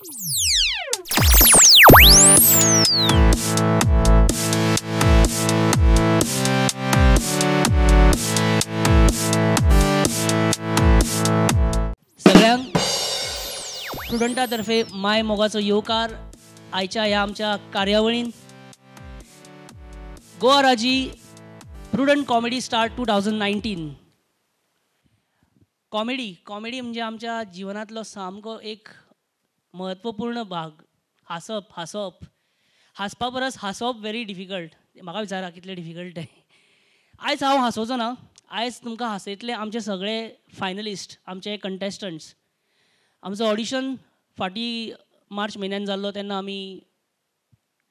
सगळ्यांक स्टुडंटा तर्फे my मोगाचो येवकार आयच्या ह्या आमच्या कार्यावळीन. Goa Raji Prudent comedy star 2019. Comedy comedy म्हणजे आमच्या जिवनांतलो सामको एक म्हत्वपूर्ण भाग. हांसप हांसप हांसपा परस हांसप व्हेरी डिफिकल्ट. म्हाका विचारा कितलें डिफिकल्ट तें. आयज हांव हांसोवचो ना, आयज तुमकां हांसयतले आमचे सगळे फायनलिस्ट, आमचे कंटेस्टंट्स. आमचो ऑडिशन फाटीं मार्च म्हयन्यान जाल्लो तेन्ना आमी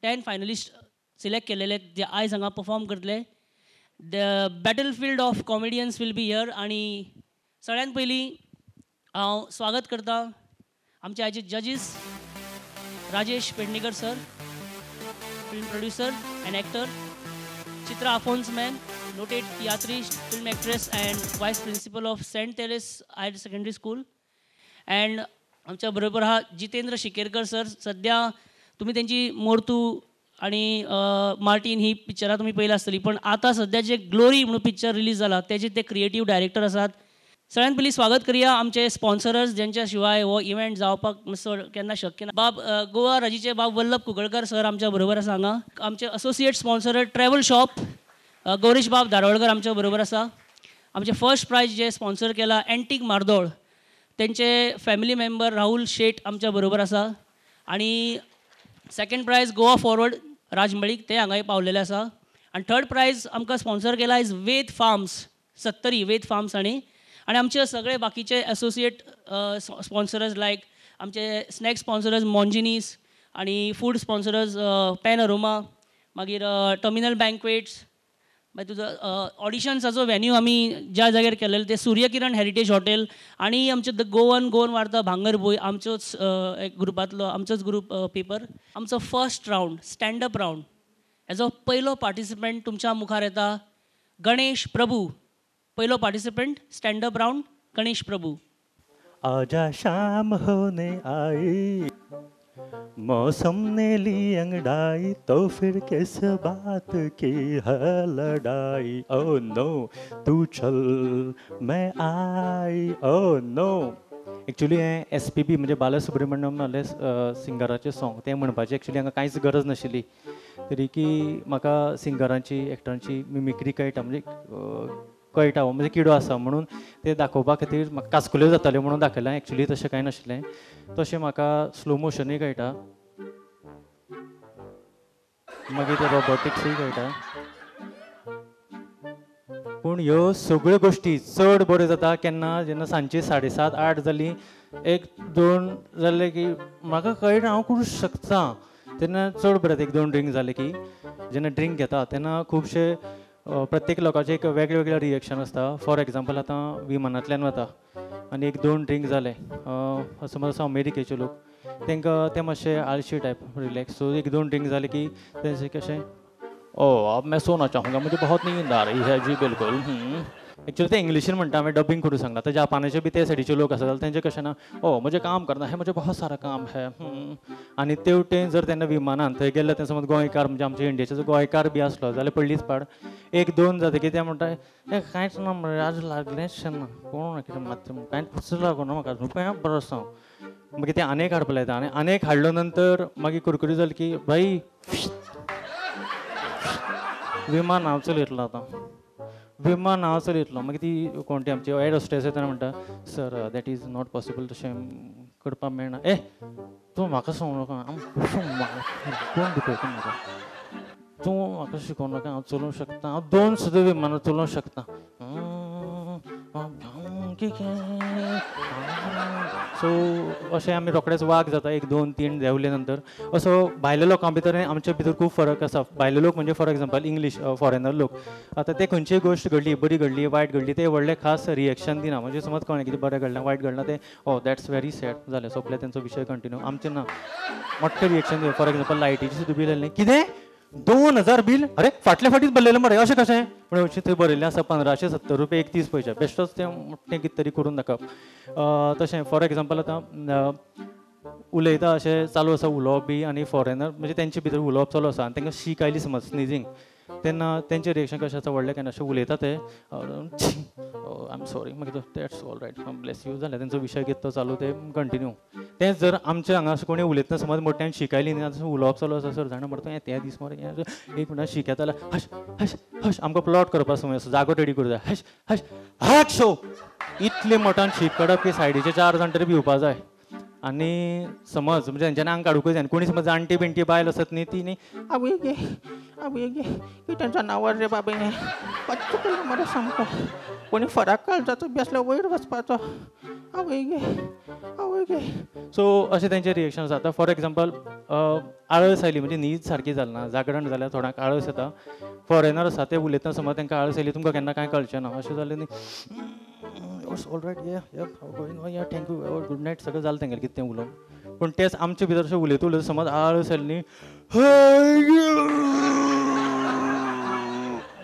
10 फायनलिस्ट सिलेक्ट केलेले जे आयज हांगा परफॉर्म करतले. The battle field of comedians will be here. आनी सगळ्यात पयलीं हांव स्वागत करता आमचे आयचे जजीस Rajesh Pednekar sir, film producer and actor, Chitra Afonso ma'am, noted tiatrist, film actress and vice principal of Saint Therese higher secondary school, and आमच्या बरोबर हा जितेंद्र शिकेरकर सर. सध्या तुम्ही त्यांची मोर्तू आणि मार्टीन ही पिक्चरां तुमी पळयला आसतली, पण आतां सध्या जे ग्लोरी म्हणून पिक्चर रिलीज जाला तेजे ते क्रिएटीव डायरेक्टर आसात. सगळ्यात पयलीं स्वागत करया आमचे स्पॉन्सरर्स ज्यांच्या शिवाय हो इव्हेंट जावपाक केन्ना शक्य ना. बाब गोवा राजीचे बाब वल्लभ कुंकळकर सर आमच्या बरोबर आसा हांगा. आमचे associate sponsorer travel shop Gaurish Bab Dharwalkar आमच्या बरोबर आसा. आमचे फर्स्ट प्रायज जे स्पॉन्सर केला एंटीक मार्दोळ तेंचे फॅमिली मेंबर राहुल शेट आमच्या बरोबर आसा. आनी second prize Goa forward Raj Malik ते हांगाय पावलेले आसा. आनी थर्ड प्रायज आमकां स्पॉन्सर केला is Ved farms, Sattari Ved farms. आनी आनी आमचे सगळे बाकीचे असोसिएट स्पॉन्सरर्स लायक आमचे स्नॅक स्पॉन्सरर्स मॉन्जिनीस आनी फूड स्पॉन्सरर्स पॅन अरोमा, मागीर टर्मिनल बँक्वेट्स, मागीर तुजो ऑडिशन्साचो व्हेन्यू आमी ज्या जाग्यार केलेले ते सूर्यकिरण हेरिटेज हॉटेल आनी आमचे the Goan Goan वार्ता भांगरभूंय आमचोच एक ग्रुपांतलो आमचोच ग्रूप पेपर. आमचो फर्स्ट रावंड स्टँडअप रावंड हेजो पयलो पार्टिसिपंट तुमच्या मुखार येता गणेश प्रभू. पयलो participant standup round Ganesh Prabhu. आजा शाम होने आई, मौसम ने ली अंगड़ाई, तो फिर किस बात की है लड़ाई. ओ नो तू चल मैं आई, ओ नो. एक्चुअली हें एस पी बी म्हणजे बालसुब्रमण्यम नाले सिंगराचें सॉंग तें म्हणपाचें एक्चुअली हांगा कांयच गरज नाशिल्ली, तरी की म्हाका सिंगरांची एक्टरांची मिमिक्री कळटा, म्हणजे कळटा म्हणजे किडो आसा म्हणून ते दाखोवपा खातीर म्हाका कास्कुल्यो जाताल्यो म्हणून दाखयलां. एक्चुअली तशें कांय नाशिल्लें. तशें म्हाका स्लो मोशनूय कळटा, मागीर ते रोबोटिक्सूय कळटा, पूण ह्यो सगळ्यो गोश्टी चड बऱ्यो जाता केन्ना जेन्ना सांजची 7:30 8 जालीं, 1 2 जालें की म्हाका कळटा हांव करूं शकता, तेन्ना चड बरें जाता. 1 2 ड्रिंक जालें की जेन्ना ड्रिंक घेता तेन्ना खुबशे प्रत्येक लोकांचें एक वेगळे वेगळे रिएक्शन आसता. फॉर एग्जाम्पल आतां विमानांतल्यान वता आनी 1 2 ड्रिंक जालें, समज आसा अमेरिकेचे लोक, तांकां ते मातशे आळशी टायप रिलॅक्स, सो 1 2 ड्रिंक जाले की तेंचे कशें ओ अब मैं सोना चाहूँगा, मुझे बहुत नींद आ रही है जी बिल्कुल. एक्चुअली ते इंग्लिशीन म्हणटा, हांवें डबिंग करूं सांगला. तर जापानाचे बी ते सायडीचे लोक आसा जाल्यार तेंचें कशें ना, ओ मुझे काम करना है, मुझे बहुत सारा काम है. आनी ते वटेन जर तेन्ना विमानान थंय गेल्ले ते समज गोंयकार म्हणजे आमच्या इंडियेचे जर गोंयकार बी आसलो जाल्यार पडलीच पाड. 1 2 जातकीर ते म्हणटा हें कांयच ना मरे, आज लागलेंच ना, कोण कितें मात्शें कांयच लागना म्हाका, रुपया बरो आसा. मागीर ते आनी एक हाडपा लायता आनी आनी एक हाडलो नंतर मागीर कुरकुरी जाली की भाई विमान हांव चलयतलो, आतां विमान हांव चलयतलो. मागीर ती कोण ती आमची एअर होस्टेस तेन्ना म्हणटा sir that is not possible, तशें करपाक मेळना. ए तूं म्हाका सांगू नाका, कोण दुखयता म्हाका, तूं म्हाका शिकोवं नाका, हांव चलोवंक शकता, हांव 2 सुद्दां विमानां चलोवंक शकता. सो अशें आमी रोखडेच वाग जाता 1 2 3 देंवले नंतर. असो भायल्या लोकां भितर आनी आमचे भितर खूब फरक आसा. भायले लोक म्हणजे फॉर एग्जाम्पल इंग्लीश फॉरेनर लोक, आतां ते खंयचीय गोश्ट घडली, बरी घडली वायट घडली, ते व्हडलें खास रिएक्शन दिना. म्हणजे समज कळ्ळें कितें बरें घडलें वायट घडलां तें ओ that's very sad जालें सोंपलें, तेंचो विशय कंटिन्यू. आमचें ना, मोठें रिएक्शन दिवप. फॉर एग्जाम्पल लायटीचें सुद्दां बील आयलें, कितें 2000 बील, अरे फाटले फाटीच भरलेलें मरे, अशें कशें म्हणून थंय बरयल्लें आसा 1570 रुपया 31 पयशे. बेश्टोच तें मोठें कितें तरी करून दाखोवप. तशें फॉर एग्जाम्पल आतां उलयता अशें चालू आसा उलोवप बी आनी फॉरेनर म्हणजे तेंचे भितर उलोवप चालू आसा आनी तांकां शीक आयली समज स्निजींग तेन्ना तेंचें रिएक्शन कशें आसा व्हडलें केन्ना अशें उलयता ते I am sorry मागीर that's all right bless you जालें तेंचो विशय कितें तो चालू ते कंटिन्यू. तेंच जर आमच्या हांगा अशें कोणी उलयतना समज मोठ्यान शीक आयली न्ही तशें उलोवप चालू आसा सर जाणा मरे हें त्या दीस मरे हें एक मिनटान शीक येता जाल्यार हश हश हश आमकां प्लॉट करपा समय आसा जागो रेडी करूं जाय हश हश हश शो इतले मोठ्यान शीक काडप की सायडीचे 4 जाण तरी भिवपा जाय. आनी समज म्हणजे तेंच्यानी आंग काडूंकय जाय कोणी समज जाणटी बिणटी बायल आसत न्ही ती न्ही आवय गे आवय गे कितें जनावर रे बाबा हें चुकलें मरे सामको कोणी फराक काळजाचो बी आसल्यार वयर वचपाचो आवय गे आवय गे. सो अशें तेंचें रिएक्शन जाता. फॉर एग्जाम्पल आळस आयली म्हणजे न्हीद सारकी जाली ना जागरण जाल्यार थोड्यांक आळस येता. फॉरेनर आसा ते उलयतना समज तांकां आळस आयली तुमकां केन्ना कांय कळचें ना अशें जालें न्ही it's all right yeah yeah going on yeah thank you good night सगळें जालें तेंगेलें कितें तें उलोवन. पूण तेंच आमचे भितर अशें उलयता उलयता समज आळस आयली न्ही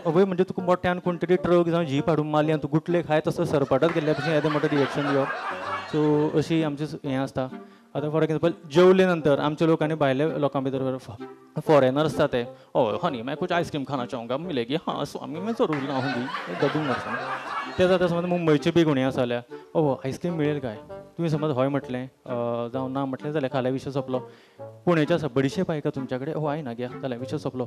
अवय म्हणजे तुका मोठ्यान कोण तरी ट्रक जावं जीप हाडून मारली आनी तूं गुटले खाय तसो सरपटत गेल्ल्या भशेन येदें मोठें रिएक्शन दिवप. सो अशी आमची हें आसता. आतां फॉर एग्जाम्पल जेवले नंतर आमचे लोक आनी भायले लोकां भितर फॉरेनर आसता ते हय हनी मैं कुछ आयस्क्रीम खाना चाहूंगा मिलेगी हाँ स्वामी मैं जरूर लाऊंगी दबून मारता. तें जाता समज मुंबयचे बी कोणी आसा जाल्यार ओ आयस्क्रीम मिळेल काय तुवें समज हय म्हटलें जावं ना म्हटलें जाल्यार खाल्यार विशय सोंपलो. पुणेचे आसा बडिशेप आहे का तुमच्या कडेन हो आहे ना घ्या जाल्यार विशय सोंपलो.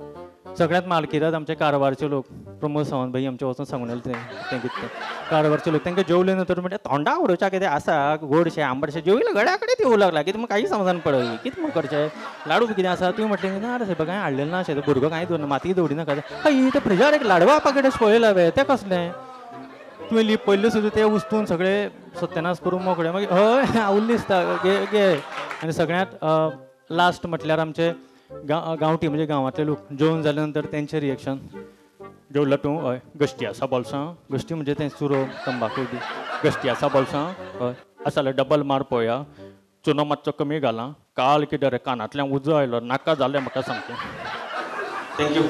सगळ्यांत मालकीरात आमचे कारवारचे लोक प्रमोद सावंत भाई आमचे वचून सांगून येयले तें कितें तें कारवारचे लोक तांकां जेवले नंतर म्हणटा तोंडा उडोवच्या कितें आसा गोडशें आंबटशें जेवयलें गड्या कडेन येवं लागला कितें कांय समजून पडली कितें म्हूण करचें लाडू बी कितें आसा तुवें म्हटलें ना रे सायबा कांय हाडलें ना अशें भुरगो कांय दवरना माती दवरिनाका हय तें फ्रिजार एक लाडवा पाकेट पळयलां हांवें तें कसलें तुवें लिपयल्लें सुद्दां तें उस्तून सगळें सत्यानाश करून मोकळें मागीर हय आवडलें दिसता गे गे. आनी सगळ्यांत लास्ट म्हटल्यार आमचे गांवठी म्हणजे गांवांतले लोक जेवण जाले नंतर तेंचें रिएक्शन जेवला तूं हय गश्टी आसा बोल्सां गश्टी म्हणजे तें चुरो तंबाकू बी गश्टी आसा बोल्सां हय आसा जाल्यार डबल मार पळोवया चुनो मातसो कमी घाला काल कितें रे कानांतल्यान उजो आयलो नाका जालें म्हाका सामकें. Thank you.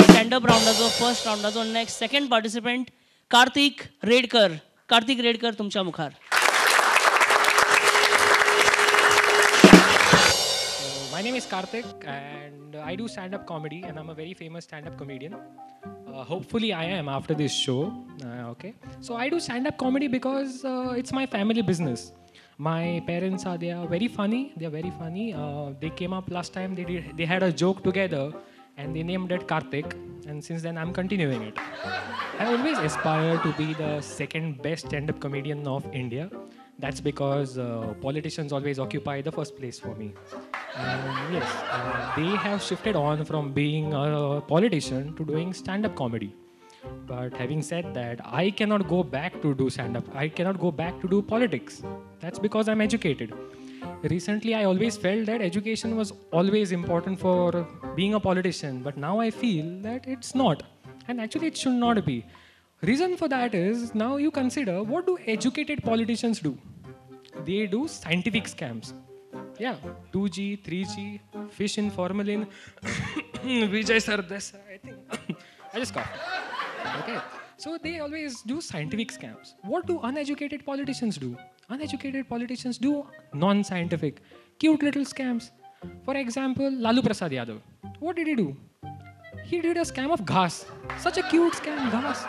Stand up राउंडाचो फर्स्ट राउंडाचो next second participant Kartik Redkar. Kartik Redkar तुमच्या मुखार. My name is Kartik and I do stand-up comedy and I'm a very famous stand-up comedian. Hopefully I am after this show. Okay. So I do stand-up comedy because it's my family business. My parents are, they are very funny. They are very funny. They came up last time. They had a joke together and they named it Kartik. And since then I'm continuing it. I always aspire to be the second best stand-up comedian of India. That's because politicians always occupy the first place for me. And yes, they have shifted on from being a politician to doing stand-up comedy. But having said that, I cannot go back to do stand-up. I cannot go back to do politics. That's because I'm educated. Recently, I always felt that education was always important for being a politician. But now I feel that it's not. And actually, it should not be. Reason for that is, now you consider, what do educated politicians do? They do scientific scams. Yeah, 2G, 3G, fish in formalin, Vijay Sardesai, I think. I just coughed. Okay, so they always do scientific scams. What do uneducated politicians do? Uneducated politicians do non-scientific, cute little scams. For example, Lalu Prasad Yadav. What did he do? He did a scam of ghas. Such a cute scam, ghas.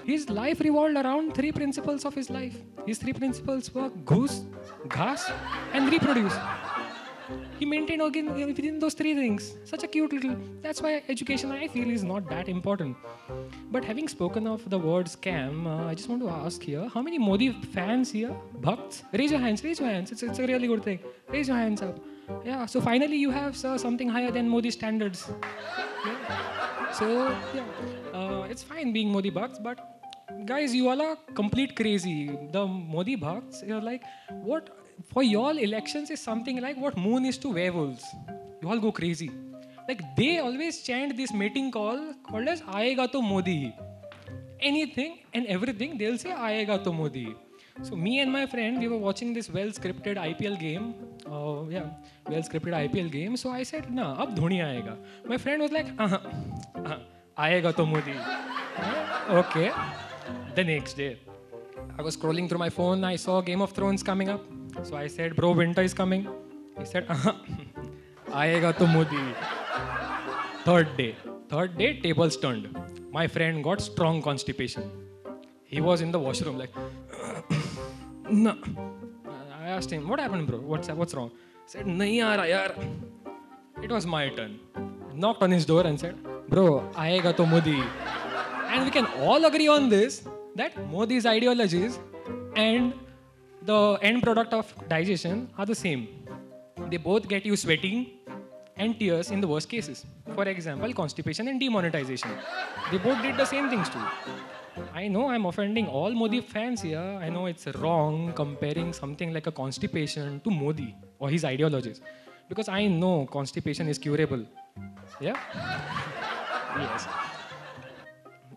His life revolved around three principles of his life. His three principles were goose, ghas, and reproduce. He maintained again within those three things. Such a cute little... That's why education, I feel, is not that important. But having spoken of the word scam, I just want to ask here, how many Modi fans here? Bhakts? Raise your hands, raise your hands. It's a really good thing. Raise your hands up. Yeah, so finally you have, sir, something higher than Modi standards. Yeah. So, yeah, it's fine being Modi Bhakts, but guys, you all are complete crazy. The Modi Bhakts, you're like, what... For y'all, elections is something like what moon is to werewolves. You all go crazy. Like they always chant this mating call called as Aayega to Modi. Anything and everything, they'll say Aayega to Modi. So me and my friend, we were watching this well-scripted IPL game. Well-scripted IPL game. So I said, nah, ab Dhoni aayega. My friend was like, Aayega to Modi. Okay. The next day, I was scrolling through my phone, I saw Game of Thrones coming up. So I said, bro, winter is coming. He said, aayega to Modi. Third day, tables turned. My friend got strong constipation. He was in the washroom like, no. I asked him, what happened, bro? What's wrong? He said, nahi aa raha yaar. It was my turn. I knocked on his door and said, bro, aayega to Modi. And we can all agree on this, that Modi's ideologies and the end product of digestion are the same. They both get you sweating and tears in the worst cases. For example, constipation and demonetization. They both did the same things too. I know I'm offending all Modi fans here. I know it's wrong comparing something like a constipation to Modi or his ideologies. Because I know constipation is curable. Yeah? Yes.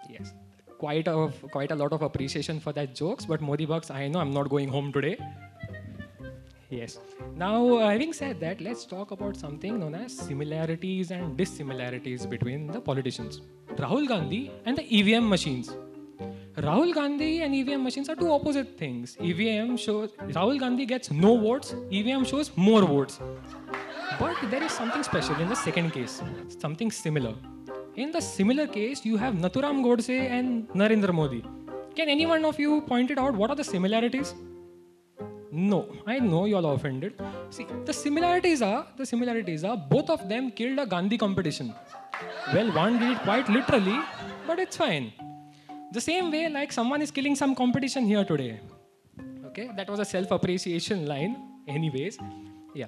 Yes. Quite a lot of appreciation for that jokes, but Modi bucks, I know I'm not going home today. Yes. Now, having said that, let's talk about something known as similarities and dissimilarities between the politicians. Rahul Gandhi and the EVM machines. Rahul Gandhi and EVM machines are two opposite things. EVM shows, Rahul Gandhi gets no votes, EVM shows more votes. But there is something special in the second case, something similar. In the similar case, you have Nathuram Godse and Narendra Modi. Can any one of you point it out? What are the similarities? No, I know you all are offended. See, the similarities are both of them killed a Gandhi competition. Well, one did it quite literally, but it's fine. The same way like someone is killing some competition here today. Okay, that was a self-appreciation line anyways. Yeah.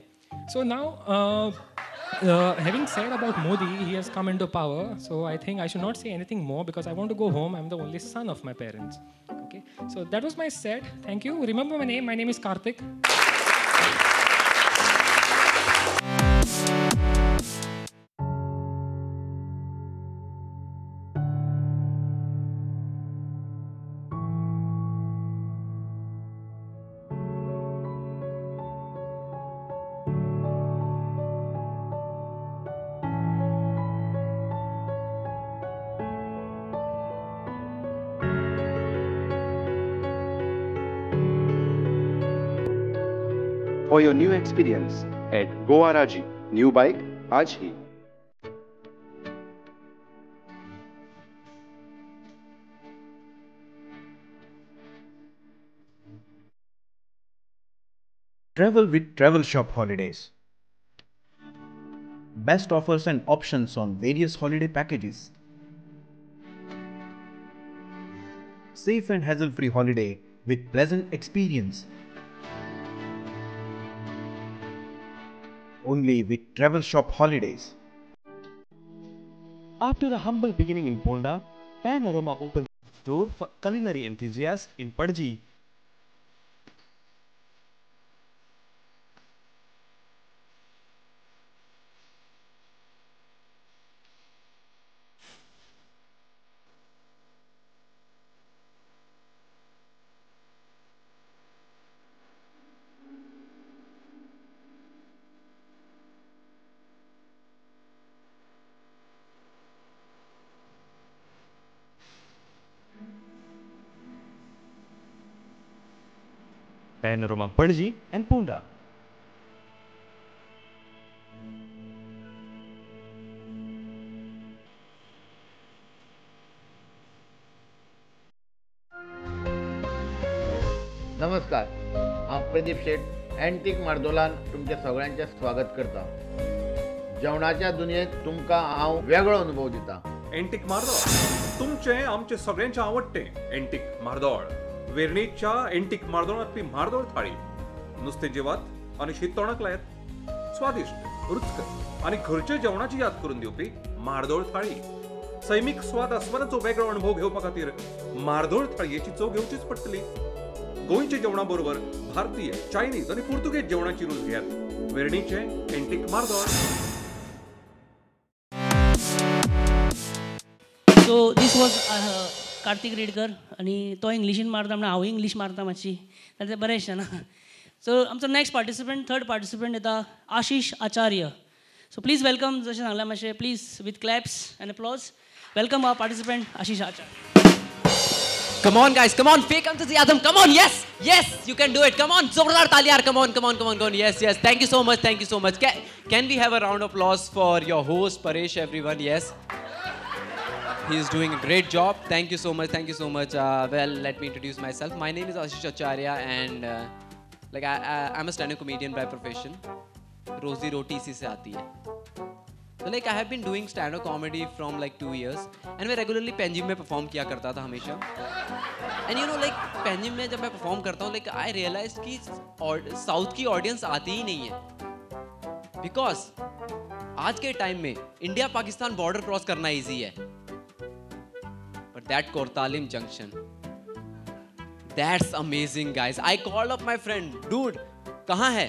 So now, having said about Modi, he has come into power. So I think I should not say anything more because I want to go home. I'm the only son of my parents. Okay. So that was my set. Thank you. Remember my name. My name is Karthik. For your new experience at Goa Raji, new bike, aaj hi. Travel with Travel Shop Holidays. Best offers and options on various holiday packages. Safe and hassle-free holiday with pleasant experience. Only with Travel Shop Holidays. After a humble beginning in Ponda, Panorama opened its door for culinary enthusiasts in Panaji. Panorama Panaji and Ponda. नमस्कार, हांव प्रदीप शेट antique मार्दोलान तुमच्या सगळ्यांचें स्वागत करता. जेवणाच्या दुनियेंत तुमकां हांव वेगळो अनुभव दिता. एंटीक मार्दोळ तुमचें आमचें सगळ्यांचें आवडटें एंटीक मार्दोळ. वेर्णेच्या एंटीक मार्दोळांतली मार्दोळ थाळी नुस्तें जेवात आनी शीत तोंडाक लायात. स्वादिश्ट, रुचकर आनी घरच्या जेवणाची याद करून दिवपी मार्दोळ थाळी. सैमीक स्वाद आस्वादाचो वेगळो अणभव घेवपा खातीर मार्दोळ थाळयेची चव घेवचीच पडटली. गोंयच्या जेवणा बरोबर भारतीय, चायनीज आनी पुर्तुगेज जेवणाची रूच घेयात. वेर्णेचें antique Mardol. So this was Kartik Redkar आनी तो इंग्लिशीन मारता म्हणून हांवूय इंग्लीश मारता मातशी, जाल्यार तें बरें दिसना. सो आमचो नेक्स्ट पार्टिसिपंट, थर्ड पार्टिसिपंट येता Ashish Acharya. So please welcome, जशें सांगलां मातशें please with claps and applause welcome our participant Ashish Acharya. Come on guys, come on, fake enthusiasm, come on, yes, yes, you can do it, come on, जोरदार ताली यार, come on, come on, come on, come on, yes, yes, thank you so much, thank you so much. Can we have a round of applause for your host, Paresh, everyone, yes. He is doing a great job, thank you so much, thank you so much. Well, let me introduce myself. My name is Ashish Acharya and like I'm a stand-up comedian by profession. रोजी रोटी इसी से आती है. So like I have been doing stand-up comedy from like 2 years and मैं regularly Panjim में perform किया करता था हमेशा. And you know like Panjim में जब मैं perform करता हूँ like I realized कि साउथ की audience आती ही नहीं है. Because आज के time में इंडिया पाकिस्तान बॉर्डर क्रॉस करना easy है. But that Cortalim junction, that's amazing guys. I called up my friend, dude, कहाँ है?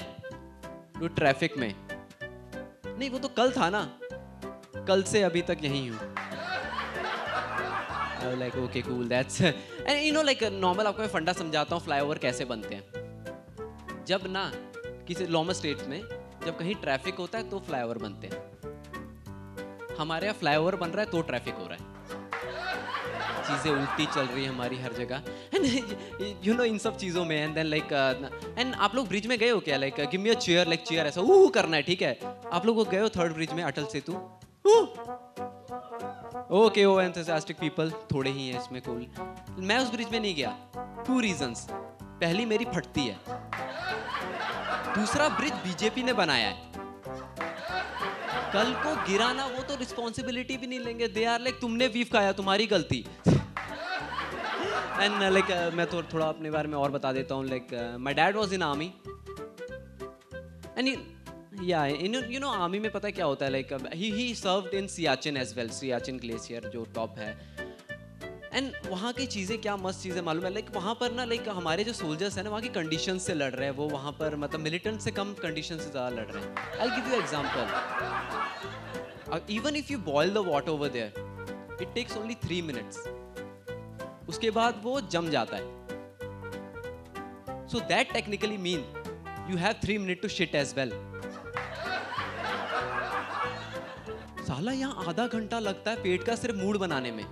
Dude traffic में. नहीं वो तो कल था ना, कल से अभी तक यहीं हूँ. I was like okay cool that's and you know like normal आपको मैं फंडा समझाता हूँ फ्लाईओवर कैसे बनते हैं. जब ना किसी नॉर्मल स्टेट में जब कहीं ट्रैफिक होता है तो फ्लाईओवर बनते हैं. हमारे यहाँ फ्लाईओवर बन रहा है तो ट्रैफिक हो रहा है. चीज़ें उल्टी चल रही है हमारी हर जगह एंड you know इन सब चीज़ों में. एंड then like and आप लोग ब्रिज में गए हो क्या? Like give me a chair, like chair ऐसा ऊ करना है, ठीक है? आप लोग गए हो थर्ड ब्रिज में, अटल सेतु? ओके, ओ एंथुसियास्टिक पीपल थोड़े ही हैं इसमें, कूल. मैं उस ब्रिज में नहीं गया, 2 रीजंस. पहली, मेरी फटती है. दूसरा, ब्रिज बीजेपी ने बनाया है, कल को गिरा ना वो तो रिस्पॉन्सिबिलिटी भी नहीं लेंगे. They are like तुमने बीफ खाया, तुम्हारी गलती. एंड लाइक मैं तो थोड़ा अपने बारे में और बता देता हूँ. Like my dad was in army and yeah you know army में पता है क्या होता है? Like he served in Siachen as well, Siachen glacier जो टॉप है. एंड वहाँ की चीज़ें क्या मस्त चीज़ें मालूम है. लाइक वहाँ पर ना लाइक हमारे जो सोल्जर्स हैं ना वहाँ की कंडीशन से लड़ रहे हैं वो, वहाँ पर मतलब मिलिटेंट से कम कंडीशन से ज़्यादा लड़ रहे हैं. I give you example, even if you boil the water over there it takes only 3 minutes, उसके बाद वो जम जाता है. So that technically mean you have 3 minute to shit as well. साला यहाँ आधा घंटा लगता है पेट का सिर्फ मूड बनाने में,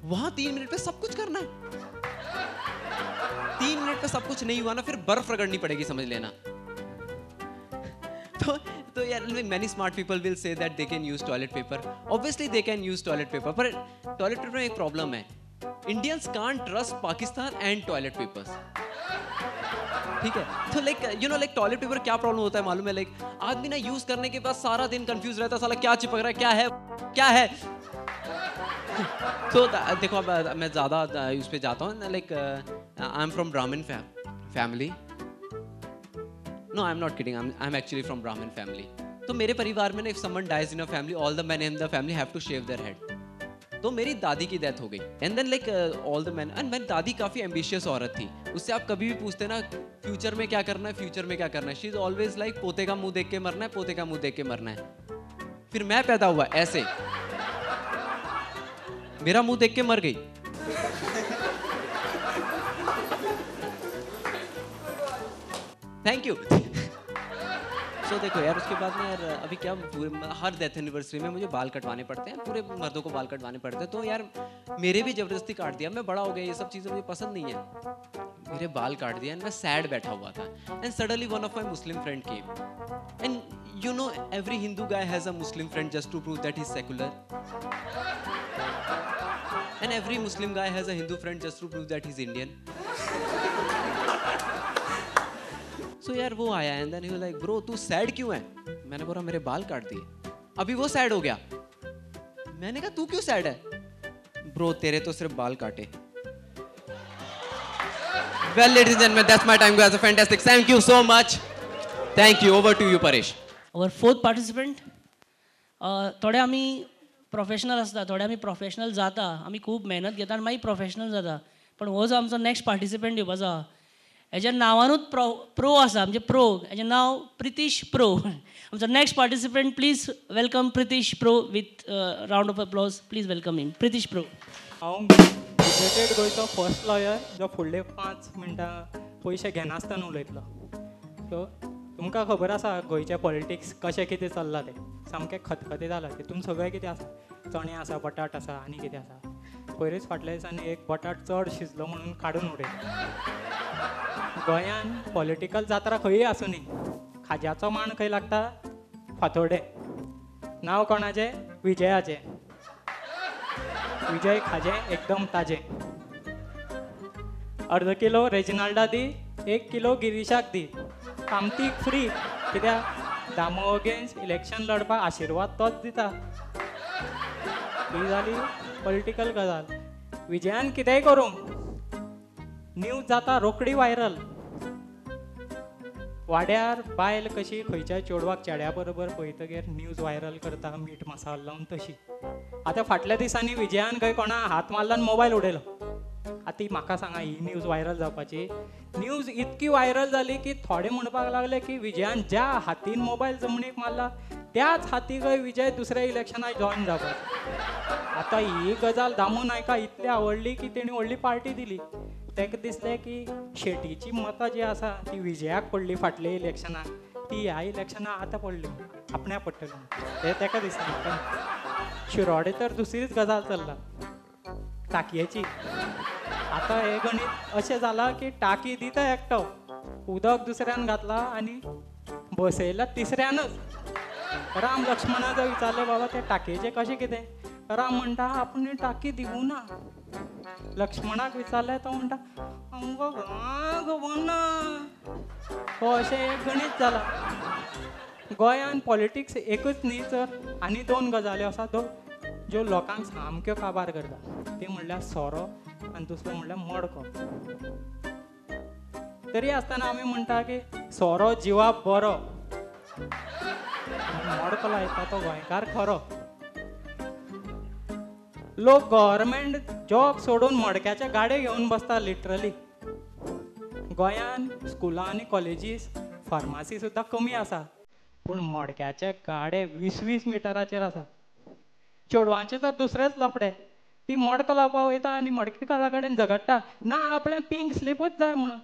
वहां 3 मिनट पे सब कुछ करना है. 3 मिनट पे सब कुछ नहीं हुआ ना फिर बर्फ रगड़नी पड़ेगी, समझ लेना. तो यार many smart people will say that they can use toilet paper. Obviously they can use toilet paper, पर टॉयलेट पेपर में एक प्रॉब्लम है, Indians can't trust Pakistan and toilet papers, ठीक है? तो like you know like toilet paper क्या problem होता है मालूम है? Like Aadmi ना यूज करने के बाद सारा दिन कंफ्यूज रहता है, साला क्या चिपक रहा है, क्या है, क्या है. तो देखो अब मैं ज़्यादा उस पर जाता हूँ. Like I am from Brahmin family. No I am not kidding, I am actually from Brahmin family. तो मेरे परिवार में ना if someone dies in a family all the men in the family have to shave their head. तो Mary दादी की death हो गई and then like all the men, and मेरी दादी काफ़ी एम्बिशियस औरत थी, उससे आप कभी भी पूछते ना फ्यूचर में क्या करना है, फ्यूचर में क्या करना है, she is always like पोते का मुँह देख के मरना है, पोते का मुँह देख के मरना है. फिर मैं पैदा हुआ ऐसे, मेरा मुंह देख के मर गई. Thank you. सो देखो यार उसके बाद में यार अभी क्या पूरे हर डेथ एनिवर्सरी में मुझे बाल कटवाने पड़ते हैं, पूरे मर्दों को बाल कटवाने पड़ते हैं. तो यार मेरे भी ज़बरदस्ती काट दिया, मैं बड़ा हो गया, ये सब चीज़ें मुझे पसंद नहीं है, मेरे बाल काट दिया एंड मैं सैड बैठा हुआ था. And suddenly one of my Muslim friend came and you know every Hindu guy has a Muslim friend just to prove that he is secular. And every Muslim guy has a Hindu friend just to prove that he's Indian. So यार वो आया and then he was like, bro तू sad क्यों है? मैंने बोला मेरे बाल काट दिए. अभी वो sad हो गया. मैंने कहा तू क्यों sad है? Bro तेरे तो सिर्फ बाल काटे. Well ladies and gentlemen, that's my time guys. Fantastic. Thank you so much. Thank you. Over to you Paresh. Our fourth participant. थोड़े आमी प्रोफेशनल आसता, थोडे आमी प्रोफेशनल जाता, आमी खूब मेहनत घेता आनी मागीर प्रोफेशनल जाता. पण हो जो आमचो नेक्स्ट पार्टिसिपंट येवपाचो आहा हेज्या नांवानूच प्रो आसा, म्हणजे प्रो, हेजें नांव प्रितीश प्रो. आमचो next participant, please welcome Pritish pro with round of applause. Please welcome him, Pritish pro. हांव ग्रॅज्युएटेड गोंयचो फर्स्ट लॉयर जो फुडले 5 मिनटां पयशे घेनासतना उलयतलो. सो तुमकां खबर आसा गोंयचें पॉलिटिक्स कशें कितें चल्लां तें, सामकें खतखतें जालां. तितून सगळें कितें आसा, चणे आसा, बटाट आसा, आनी कितें आसा. पयरूच फाटल्या दिसांनी एक बटाट चड शिजलो म्हणून काडून उडयलो. गोंयान पॉलिटिकल जात्रा खंयी आसूं न्ही, खाज्याचो माण खंय लागता? फातोर्डे. नांव कोणाचें? विजयाचें. विजय खाजें एकदम ताजें. अर्द किलो रेजिनाल्डा दी, 1 किलो गिरीशाक दी, कामतीक फ्री. कित्याक दामो अगेन्स्ट इलेक्शन लढपाक आशिर्वाद तोच दिता. ही जाली पॉलिटिकल गजाल. विजयान कितेंय करूं, न्यूज जाता रोखडी व्हायरल. वाड्यार बायल कशी खंयच्या चेडवाक चेड्या बरोबर पळयतगीर न्यूज व्हायरल करता मीठ मसालो लावन तशी. आतां फाटल्या दिसांनी विजयान खंय कोणा हात मारला आनी मोबायल उडयलो. आतां म्हाका सांगा, ही न्यूज व्हायरल जावपाची? न्यूज इतकी व्हायरल जाली की थोडे म्हणपाक लागले की विजयान ज्या हातीन मोबायल जमनीक मारला त्याच हातीक विजय दुसऱ्या इलेक्शनाक जॉयन जावपाचो. आतां ही गजाल दामू नायका इतली आवडली की तेणी व्हडली पार्टी दिली. ताका दिसलें की शेटीची मतां जी आसा ती विजयाक पडली फाटल्या इलेक्शनाक, ती ह्या इलेक्शनाक आतां पडली, आपण्याक पडटली हें ताका दिसता. म्हाका शिरोडे तर दुसरीच गजाल चल्ला, टाकयेची. आतां हें गणीत अशें जालां की टाकी दिता एकटो, उदक दुसऱ्यान घातलां आनी बसयला तिसऱ्यानच. राम लक्ष्मणा जर विचारलें, बाबा ते टाकयेचें कशें कितें? राम म्हणटा आपण टाकी दिवूं ना. लक्ष्मणाक विचारलें तो म्हणटा आमकां कांय खबर ना. हो अशें एक गणीत जालां. गोंयान पॉलिटिक्स एकच न्ही तर आनी 2 गजाल्यो आसा ज्यो लोकांक सामक्यो काबार करता. ती म्हणल्यार सोरो आनी दुसरो म्हणल्यार मडको. तरी आसतना आमी म्हणटा की सोरो जिवाक बरो, मडको लायता तो गोंयकार खरो. लोक गव्हर्मेंट जॉब सोडून मडक्याचे गाडे घेवन बसता लिटरली. गोंयान स्कुलां आनी कॉलेजीस फार्मासी सुद्दां कमी आसा, पूण मडक्याचे गाडे 20-20 मिटराचेर आसा. चेडवांचे तर दुसरेच लफडे, ती मडको लावपाक वयता आनी मडकेकारा कडेन झगडटा, ना आपणें पिंक स्लिपूच जाय म्हणून.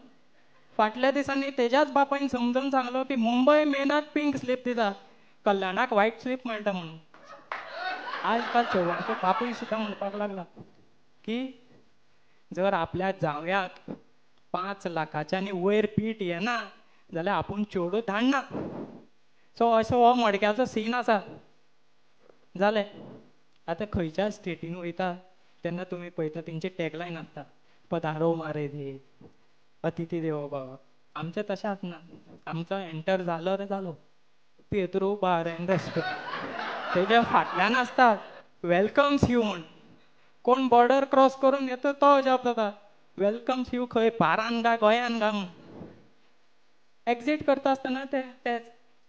फाटल्या दिसांनी तेज्याच बापायन समजून सांगलो की मुंबय मेनाक पिंक स्लीप दिता, कल्याणाक व्हायट स्लीप मेळटा म्हणून. आजकाल चेडवांचो बापूय सुद्दां म्हणपाक लागला की जर आपल्या जावयाक 5 लाखाच्या आनी वयर पीठ येना जाल्यार आपूण चेडूं धाडना. सो असो हो मडक्याचो सीन आसा. जालें, आतां खंयच्या स्टेटीन वयता तेन्ना तुमी पळयता तेंची टॅगलायन आसता, पधारो मारे दे, अतिथी देवो भव. आमचें तशें आसना. आमचो एंटर जालो रे जालो, पेद्रू बार एंड रेस्टोरंट तेज्या फाटल्यान आसता वेलकम्स you म्हूण. कोण बॉर्डर क्रॉस करून येता तो अजाप जाता, वेलकम्स you खंय, बारान गा गोंयान गा म्हूण. एग्जीट करता आसतना ते तेच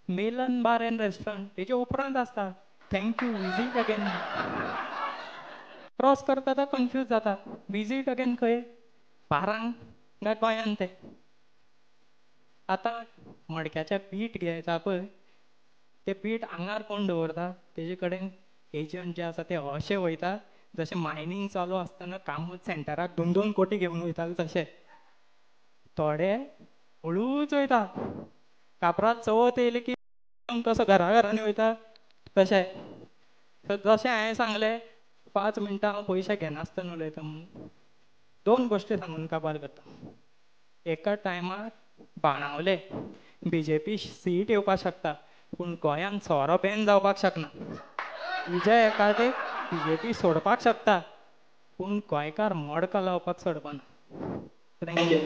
मेलन बार एंड रेस्टोरंट तेजे उपरांत आसता thank you visit again. Cross करता तो कन्फ्यूज जाता, विजीट अगेन खंय, बारांक काय गोंयान ते. आतां मडक्याचें पीठ घेता पळय, तें पीठ आंगार कोण दवरता तेजे कडेन एजंट जे आसा ते अशे वयता जशें मायनींग चालू आसतना कामत सेंटराक 2-2 कोटी घेवन वयताले तशे. थोडे हळूच वयता, कापरात चवथ येयली की तसो घरा घरांनी वयता तशें. जशें हांवें सांगलें 5 मिनटां हांव पयशे घेनासतना उलयता म्हणून. 2 गोश्टी सांगून काबार करता. एका टायमार बाणावले बीजेपी सीट येवपाक शकता, पूण गोंयान सोरो बॅन जावपाक शकना. विजय एकादे बीजेपी सोडपाक शकता, पूण गोंयकार मडको लावपाक सोडपाना. Thank you.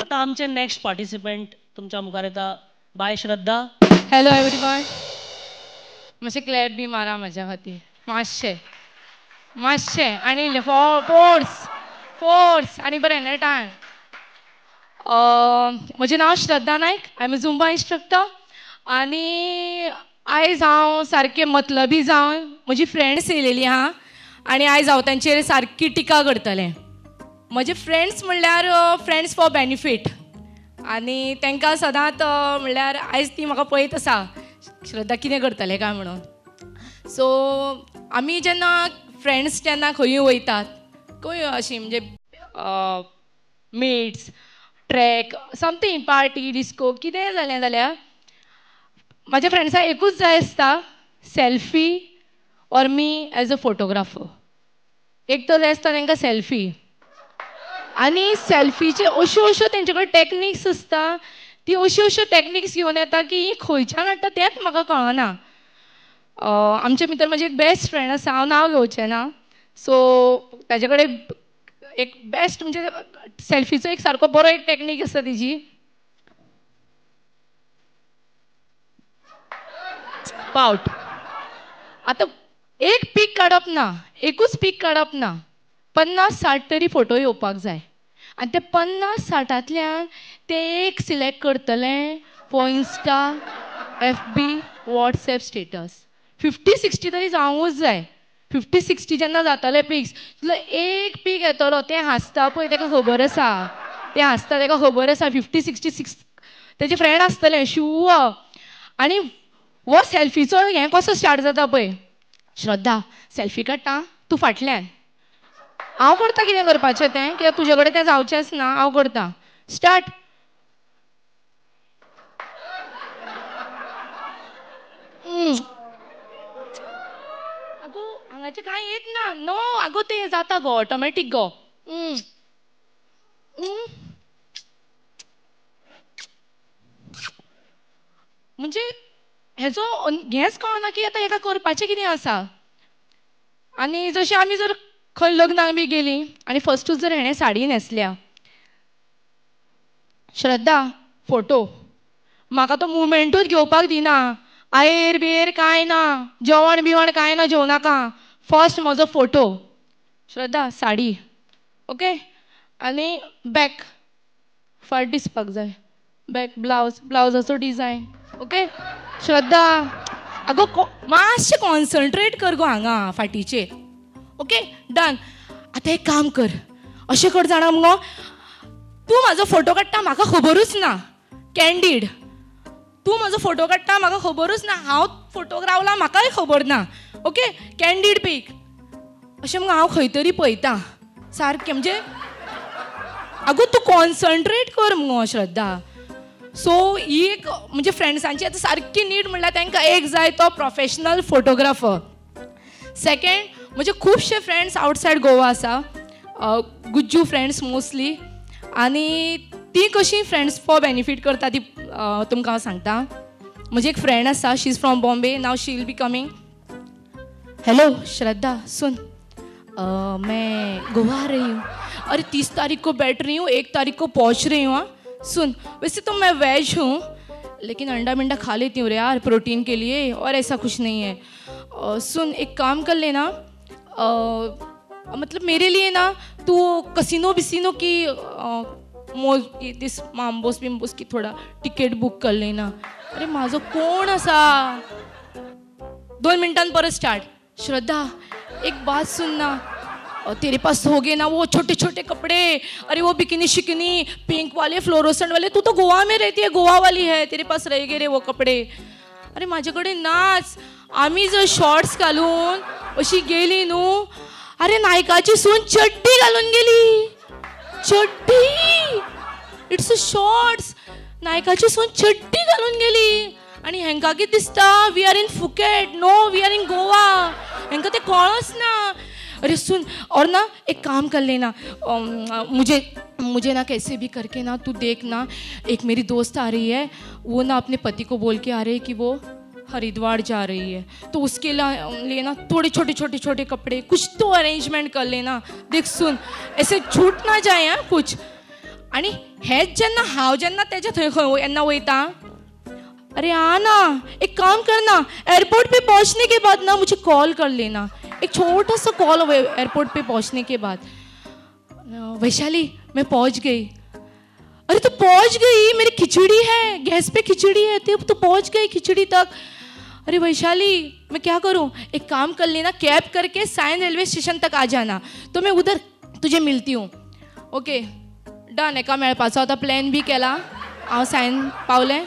आतां आमचे नेक्स्ट पार्टिसिपंट तुमच्या मुखार येता, बाय श्रद्धा. हॅलो एवरीवन, मातशें क्लॅप बी मारा म्हज्या खातीर, मातशें मातशें आनी फोर्स फोर्स आनी बरें नेटान. म्हजें नांव Shraddha Naik, I am a Zumba instructor. आनी आयज हांव सारकें मतलबी जावन म्हजी फ्रेंड्स येयलेली आहा आनी आयज हांव तांचेर सारकी टिका करतलें. म्हजे फ्रेंड्स म्हणल्यार फ्रेंड्स फॉर बेनिफीट, आनी तांकां सदांच म्हणल्यार आयज ती म्हाका पळयत आसा श्रद्धा कितें करतलें काय म्हणून. सो आमी जेन्ना फ्रेंड्स जेन्ना खंयूय वयतात, खंय अशी म्हणजे meets, trek, something, party, disco कितेंय जालें जाल्यार म्हाज्या फ्रेंड्सांक एकूच जाय आसता, selfie or me as a photographer. एक तर आसता तांकां सेल्फी, आनी सेल्फीचे अश्यो अश्यो तेंचे कडेन टॅक्निक्स आसता, ती अश्यो अश्यो टॅक्निक्स घेवन येता की ही खंयच्यान हाडटा तेंच म्हाका कळना. आमचे भितर म्हजी एक बेस्ट फ्रेंड आसा, हांव नांव घेवचें ना, सो ताजे कडेन एक बेस्ट म्हणजे सेल्फीचो एक सारको बरो एक टॅक्नीक आसा तिजी. पावट आतां एक पीक काडप ना, एकूच पीक काडप ना, 50-60 तरी फोटो येवपाक जाय. आनी ते 50-60तांतल्यान ते एक सिलेक्ट करतले for Insta, FB, WhatsApp status. 50-60 तरी जावंकूच जाय. 50-60 जेन्ना जातले पिक्स, तुजो एक पीक येतलो, तें हांसता पळय ताका खबर आसा, तें हांसता ताका खबर आसा. 50-66 तेजे फ्रेंड आसतले शुअर. आनी हो सेल्फीचो हें कसो स्टार्ट जाता पळय, श्रद्धा सेल्फी काडटा, तूं फाटल्यान, हांव करता कितें करपाचें तें, कित्याक तुजे कडेन तें जावचेंच ना, हांव करता. स्टार्ट. आगो हांगाचें कांय येत ना, नो आगो तें जाता गो ऑटोमॅटीक गो. म्हणजे हेजो हेंच कळना की आतां हेका करपाचें कितें आसा. आनी जशें आमी जर खंय लग्नाक बी गेलीं आनी फस्टूच जर हेणें साडी न्हेसल्या, श्रद्धा फोटो, म्हाका तो मुवमेंटूच घेवपाक दिना, आयर बियर कांय ना, जेवण बिवण कांय ना, जेवनाका, फर्स्ट म्हजो फोटो. श्रद्धा साडी ओके, आनी बॅक फाट दिसपाक जाय, बॅक ब्लावज, ब्लावजाचो डिजायन ओके. श्रद्धा आगो मातशें कॉन्सन्ट्रेट कर गो हांगा फाटीचेर. Okay done. आतां एक काम कर, अशें कर जाणा मुगो, तूं म्हाजो फोटो काडटा म्हाका खबरूच ना, कॅन्डीड, तूं म्हाजो फोटो काडटा म्हाका खबरूच ना, हांव फोटोक रावला म्हाकाय खबर ना. ओके कॅन्डीड पीक. अशें मुगो हांव खंय तरी पळयता सारकें, म्हणजे आगो तूं कॉन्सन्ट्रेट कर मुगो श्रद्धा. सो ही एक म्हणजे फ्रेंड्सांची आतां सारकी नीड म्हणल्यार तांकां एक जाय तो प्रोफेशनल फोटोग्राफर. सेकेंड म्हणजे खुबशे फ्रेंड्स आवटसायड गोवा आसा, गुज्जू फ्रेंड्स मोस्टली, आनी ती कशी फ्रेंड्स फॉर बेनिफीट करता ती तुमकां हांव सांगता. म्हजी एक फ्रेंड आसा, she is from Bombay, now she will be coming. Hello Shraddha सुन, मैं गोवा आ रही हूँ, अरे 30 तारीख को बैठ रही हूँ, 1 तारीख को पहुँच रही हूँ. हाँ सुन, वैसे तो मैं वेज हूँ लेकिन अंडा बिंडा खा लेती हूँ रे यार प्रोटीन के लिए, और ऐसा कुछ नहीं है. सुन एक काम कर लेना, मतलब मेरे लिए ना तू कसिनो बिसिनो की this माम्बोस बिम्बोस की थोड़ा टिकट बुक कर लेना. अरे म्हाजो कोण आसा. 2 मिनटान परत स्टार्ट. श्रद्धा एक बात सुन ना, तेरे पास हो गए ना वो छोटे छोटे कपड़े, अरे वो बिकिनी शिकिनी पिंक वाले फ्लोरोसेंट वाले, तू तो गोवा में रहती है, गोवा वाली है, तेरे पास रह गए रे वो कपड़े. अरे म्हाजे कडेन नाच. आमी जर शॉर्ट्स घालून अशी गेली न्हू, अरे नायकाची सून चड्डी घालून गेली, चड्डी, it's a shorts, नायकाची सून चड्डी घालून गेली. आनी हेंकां कितें दिसता, we are in Phuket, no we are in Goa, हेंकां तें कळच ना. अरे सुन, और ना एक काम कर लेना, मुझे मुझे ना कैसे भी करके ना तू देख ना, एक मेरी दोस्त आ रही है, वो ना अपने पति को बोल के आ रही है कि वो हरिद्वार जा रही है, तो उसके लिए ना थोड़े छोटे छोटे छोटे कपड़े कुछ तो अरेंजमेंट कर लेना. देख सुन, ऐसे छूट ना जाए हाँ कुछ. आनी हेच जेन्ना हांव जेन्ना तेज्या थंय खंय येन्ना वयता, अरे आ ना एक काम करना, एयरपोर्ट पे पहुंचने के बाद ना मुझे कॉल कर लेना, एक छोटा सा कॉल एयरपोर्ट पे पहुंचने के बाद. वैशाली मैं पहुंच गई. अरे तो पहुंच गई, मेरी खिचड़ी है, गैस पे खिचड़ी है, तो पहुंच गई खिचड़ी तक. अरे वैशाली मैं क्या करूं, एक काम कर लेना, कैब करके सायन रेलवे स्टेशन तक आ जाना, तो मैं उधर तुझे मिलती हूँ. Okay done. एका मेळपाचो आतां प्लॅन बी केला, हांव सायन पावलें.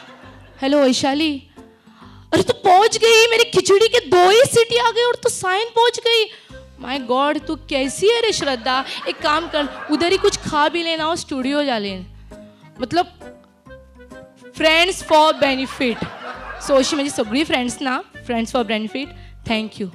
हॅलो वैशाली, अरे तू पहुंच गई, मेरी खिचड़ी के 2 ही सीटी आ गई और तू सायन पहुंच गई. My God तू कैसी है रे श्रद्धा, एक काम कर उधर ही कुछ खा भी लेना और स्टूडियो जा लेना. मतलब फ्रेंड्स फॉर बेनिफिट. सो अशी म्हजी सगळीं फ्रेंड्स ना, friends for benefit. Thank you.